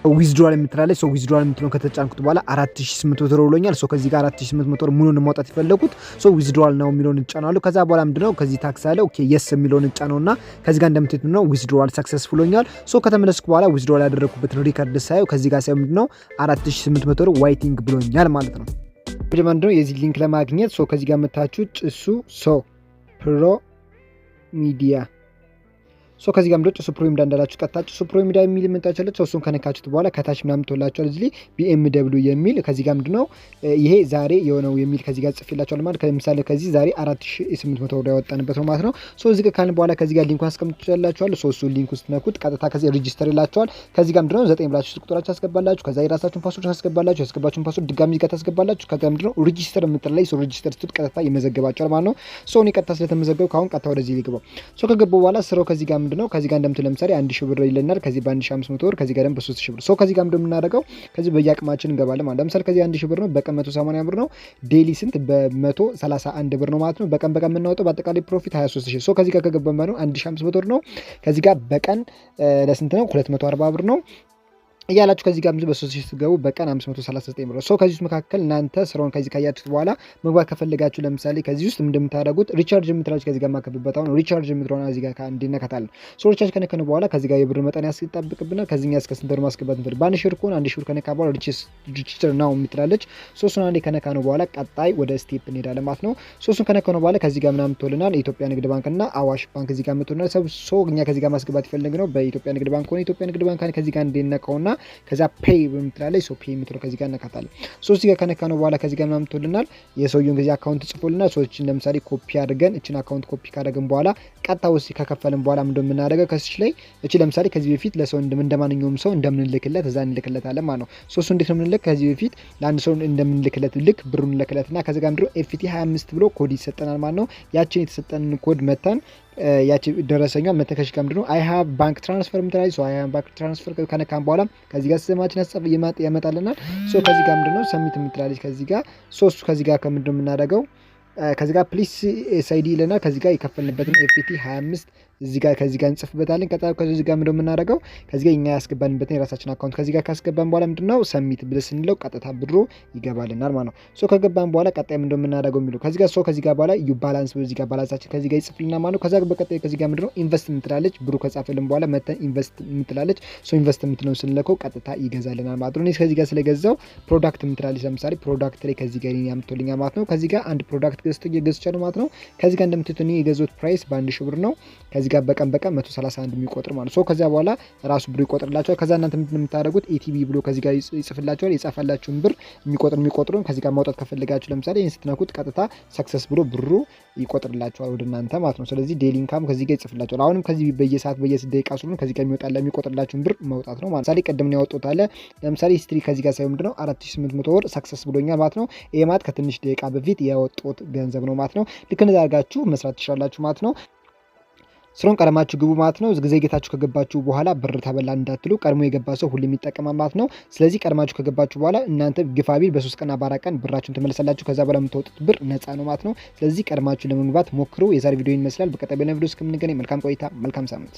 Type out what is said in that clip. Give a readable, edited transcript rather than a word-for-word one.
Withdrawal የምትላለች። So withdrawal የምትለውን ከተጫንኩት በኋላ 4800 ብር ብሎኛል። So ከዚህ ጋር 4800 ብር ሙሉን ማውጣት የፈለኩት፣ so withdrawal now የሚለውን እጫነዋለሁ። ከዛ በኋላ ምንድነው ከዚህ tax አለ። Okay, yes የሚለውን እጫነውና ከዚህ ጋር እንደምታዩት ምንድነው withdrawal successful ብሎኛል። So ከተመለስኩ በኋላ withdrawal ያደረኩበትን record ሳየው፣ ከዚህ ጋር ሳየው ምንድነው 4800 ብር waiting ብሎኛል ማለት ነው። ምንድነው የዚህ link ለማግኘት፣ so ከዚህ ጋር መታችሁ ጭሱ so pro media፣ so ከዚህ ጋር ምንድነው ጭሱ ፕሮ ሚዲያ እንዳላችሁ ቀጥታ ጭሱ ፕሮ ሚዲያ የሚል መጣችኋለች። So እሱን ከነካችሁት በኋላ ከታች ምናምን ትወላችኋል። እዚህ ላይ BMW የሚል፣ ከዚህ ጋር ምንድነው ይሄ ዛሬ የሆነው የሚል ከዚህ ጋር ጽፌላችኋል ማለት፣ ለምሳሌ ከዚህ ዛሬ 4800 ብር ያወጣንበት ነው ማለት ነው። So እዚህ ጋር ካልን በኋላ ከዚህ ጋር link ኡን አስቀምጥላችኋል። So እሱ link ውስጥ ነኩት፣ ቀጥታ ከዚህ register ይላችኋል። ከዚህ ጋር ምንድነው 9 ብላችሁ ስልክ ቁጥራችሁ ታስገባላችሁ። ከዛ የራሳችሁን password ታስገባላችሁ። ያስገባችሁን password ድጋሚ ጋር ታስገባላችሁ። ከዛ ምንድነው register የምትል ላይ፣ so register ስትሉት ቀጥታ ይመዘግባችኋል ማለት ነው። So እኔ ቀጥታ ስለተመዘገብኩ አሁን ቀጥታ ወደዚህ ልግባው። So ከገባሁ በኋላ ስራው ከዚህ ጋር ምንድነው ከዚህ ጋር እንደምትሉ ለምሳሌ 1000 ብር ይለናል። ከዚህ በ1500 ብር፣ ከዚህ ጋር ደግሞ በ3000 ብር። So ከዚህ ጋር ምንድነው የምናደርገው? ከዚህ በየአቅማችን እንገባለን ማለት። ለምሳሌ ከዚህ 1000 ብር ነው፣ በቀን 180 ብር ነው። Daily ስንት? በ131 ብር ነው ማለት ነው። በቀን በቀን የምናወጣው በአጠቃላይ profit 23,000። So ከዚህ ጋር ከገባን ነው 1500 ብር ነው። ከዚህ ጋር በቀን ለስንት ነው? 240 ብር ነው እያላችሁ ከዚህ ጋር በ3000 ስትገቡ በቀን 539 ብር። So ከዚህ ውስጥ መካከል እናንተ ስራውን ከዚህ ካያችሁት በኋላ መግባት ከፈለጋችሁ፣ ለምሳሌ ከዚህ ውስጥ እንደምታደርጉት recharge የምትላለች፣ ከዚህ ጋር ማከብበት አሁን recharge የምትለውን እዚህ ጋር ከአንድ እነካታለን። So recharge ከነከነ በኋላ ከዚህ ጋር የብር መጠን ያስጠብቅብናል። ከዚህኛ እስከ ስንት ብር ማስገባት እንፈልግ? በ1000 ብር ከሆነ 1000 ብር ከነካ በኋላ register now የምትላለች። So እሱን አንዴ ከነካ ነው በኋላ ቀጣይ ወደ step እንሄዳለን ማለት ነው። So እሱን ከነካ ነው በኋላ ከዚህ ጋር ምናምን ትወልናል። የኢትዮጵያ ንግድ ባንክ እና አዋሽ ባንክ እዚህ ጋር ምትወልናል። So እኛ ከዚህ ጋር ማስገባት የፈለግነው በኢትዮጵያ ንግድ ባንክ ከሆነ ኢትዮጵያ ንግድ ባንክ ከዚህ ጋር እንዲነካውና ከዛ pay የምትላለች፣ so pay የምትለው ከዚህ ጋር እነካታለን። So እዚህ ጋር ከነካ ነው በኋላ ከዚህ ጋር ምናምን ትወልናል። የሰውየውን ከዚህ account ጽፎልናል። So እችን ለምሳሌ ኮፒ አድርገን፣ እችን account copy ካደረግን በኋላ ቀጥታ ውስጥ ከከፈልን በኋላ ምንድነው የምናደርገው? ከዚች ላይ እቺ ለምሳሌ ከዚህ በፊት ለሰው እንደማንኛውም ሰው እንደምንልክለት እዛ እንልክለታለን ማለት ነው። So እሱ እንዴት ነው የምንልክ? ከዚህ በፊት ለአንድ ሰው እንደምንልክለት ልክ ብሩን እንልክለትና ከዚህ ጋር ምንድነው FT 25 ብሎ ኮድ ይሰጠናል ማለት ነው። ያችን የተሰጠንን ኮድ መተን፣ ያቺ ደረሰኛ መተን ከሽ ጋር ምንድነው I have bank transfer የምትላለች። So I have bank transfer ከነካን በኋላ ከዚህ ጋር ስማችን ያመጣልናል። So ከዚህ ጋር ምንድነው submit የምትላለች ከዚህ ጋር። So እሱ ከዚህ ጋር ከምንድነው የምናደርገው? ከዚህ ጋር please SID ይለናል። ከዚህ ጋር የከፈልንበትን FT 25 እዚህ ጋር ከዚህ ጋር እንጽፍበታለን። ቀጣዩ ከዚህ ጋር ምንድነው የምናደርገው? ከዚህ ጋር እኛ ያስገባንበትን የራሳችን account ከዚህ ጋር ካስገባን በኋላ ምንድነው submit ብለህ ስንለው ቀጥታ ብሩ ይገባልናል ማለት ነው። So ከገባን በኋላ ቀጣይ ምንድነው የምናደርገው የሚለው ከዚህ ጋር፣ so ከዚህ ጋር በኋላ your balance እዚህ ጋር balance ኣችን ከዚህ ጋር ይጽፍልናል ማለት ነው። ከዛ በቀጣይ ከዚህ ጋር ምንድነው invest የምትላለች፣ ብሩ ከጻፈልን በኋላ መተን invest የምትላለች፣ so invest የምትለውን ስንለከው ቀጥታ ይገዛልናል ማለት ነው። እኔ ከዚህ ጋር ስለገዛው product የምትላለች፣ ለምሳሌ product ላይ ከዚህ ጋር ያምቶልኛል ማለት ነው። ከዚህ ጋር አንድ product ገዝቶ ገዝቻለሁ ማለት ነው። ከዚህ ጋር እንደምታዩት እኔ የገዛሁት price በ1000 ብር ነው። ከዚህ ጋር በቀን በቀን 131 የሚቆጥር ማለት ነው። ከዚያ በኋላ ራሱ ብሩ ይቆጥርላችኋል። ከዛ እናንተ ምንድን ነው የምታደርጉት? ETB ብሎ ከዚህ ጋር ይጽፍላችኋል። የጻፈላችሁን ብር የሚቆጥሩን ከዚህ ጋር ማውጣት ከፈለጋችሁ ለምሳሌ ይህን ስትነኩት ቀጥታ success ብሎ ብሩ ይቆጥርላችኋል ወደ እናንተ ማለት ነው። ስለዚህ daily income ከዚህ ጋር ይጽፍላችኋል። አሁንም ከዚህ በየሰዓት በየደቂቃ ስለሆነ ከዚህ ጋር የሚወጣ የሚቆጥርላችሁን ብር መውጣት ነው ማለት። ለምሳሌ ቅድም ነው ያወጡት አለ። ለምሳሌ history ከዚህ ጋር ሳይሆን ምንድነው 4800 ብር success ብሎኛል ማለት ነው። ይሄ ማለት ከትንሽ ደቂቃ በፊት ያወጡት ገንዘብ ነው ማለት ነው። ልክ እንደዛ አድርጋችሁ መስራት ትችላላችሁ ማለት ነው። ስራውን ቀድማችሁ ግቡ ማለት ነው። ጊዜ ጌታችሁ ከገባችሁ በኋላ ብር ተበላ እንዳትሉ፣ ቀድሞ የገባ ሰው ሁሌም ይጠቀማል ማለት ነው። ስለዚህ ቀድማችሁ ከገባችሁ በኋላ እናንተ ግፋ ቢል በ3 ቀንና በ4 ቀን ብራችሁን ትመለሳላችሁ። ከዛ በኋላ የምታወጡት ብር ነፃ ነው ማለት ነው። ስለዚህ ቀድማችሁ ለመግባት ሞክሩ። የዛሬ ቪዲዮ ይመስላል። በቀጣይ በሌላ ቪዲዮ እስከምንገናኝ መልካም ቆይታ፣ መልካም ሳምንት።